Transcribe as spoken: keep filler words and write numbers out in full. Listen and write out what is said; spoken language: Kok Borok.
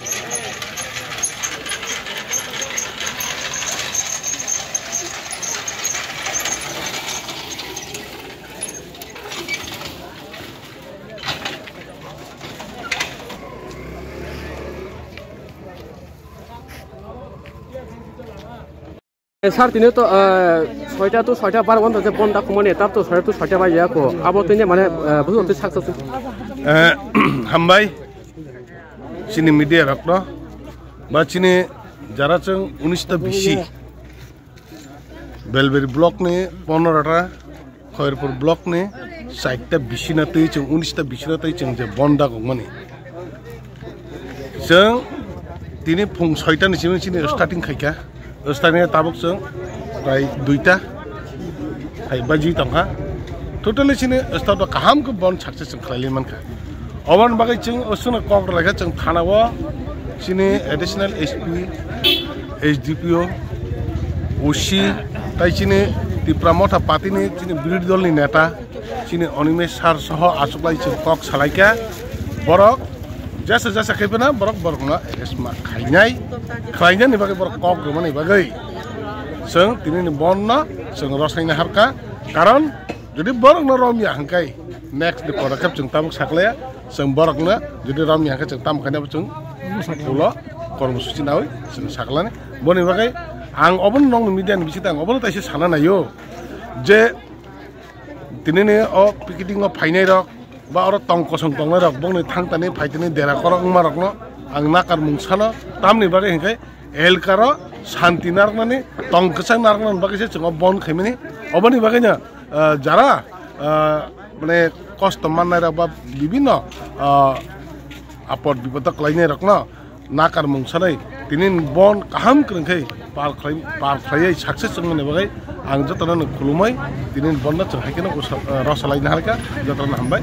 Sir, tini to, eh, soita to soita bar wanta je bon da khumani, tab to soita to soita bai ya ko. Abo tini mane, eh, bujo twi sak sak. Eh, hambai. Chini media rokno. Ba chini jara chwng unis ta bisi. Belberi block ni pondro ta. Khairpur block ni saita bisina twi chwng unis ta bisina twi chwng je bon dagokmani. Chwng tini phung soita ni simi chini starting khaikha. Starting tabuk chwng prai duita hai baji tongkha. Totally chini staff kaham khe bon success chwng khlailai mankha. Oboni bagwi chwng osuna kok rwlaikha chwng thana o chini additional S P, S D P O, O C, tai chini Tipra Motha Party ni chini birodhi dol ni neta chini Animesh sir soho achuklai chwng kok salaikha. Borok jesa jesa khai phano borok borok no arrest ma khainai, khlainani bagwi borok kok rwmani bagwi chwng tini ni bon no chwng rosaina harkha. Karon jodi borok no romya hwnkhe next ni podokkhep chwng tabuk saklaya. Chwng borokno jodi romya hwnkhe chwng tamo khaina bo chwng ulo kormosuchi nawi chwng saklani. Boni bagwi ang obono nokni media ni bisingtwi ang obono taisa sana naio je tinini o picketing o phainai rok ba oro tong kosong tongnai rok bongni thangtani phaitani dera korok wngma rokno ang nakar mung sano tamni bagwi hwnkhe elkaro shanti narwknani tong kwchang narwknani bagwi se chwng o bon khaimani. Oboni bagwino ah, jara, ah, mane kosto mannai rok ba bibinno, ah, apod bipod o kwlainai rokno nakar mung sanai tini bon kaham kwrwng khe par khlai, par khlaiwi success wngmani bagwi ang jotono no khulumwi tini bon no chwng hai kheno usa-, ah, rosalaina halka jotono hambai.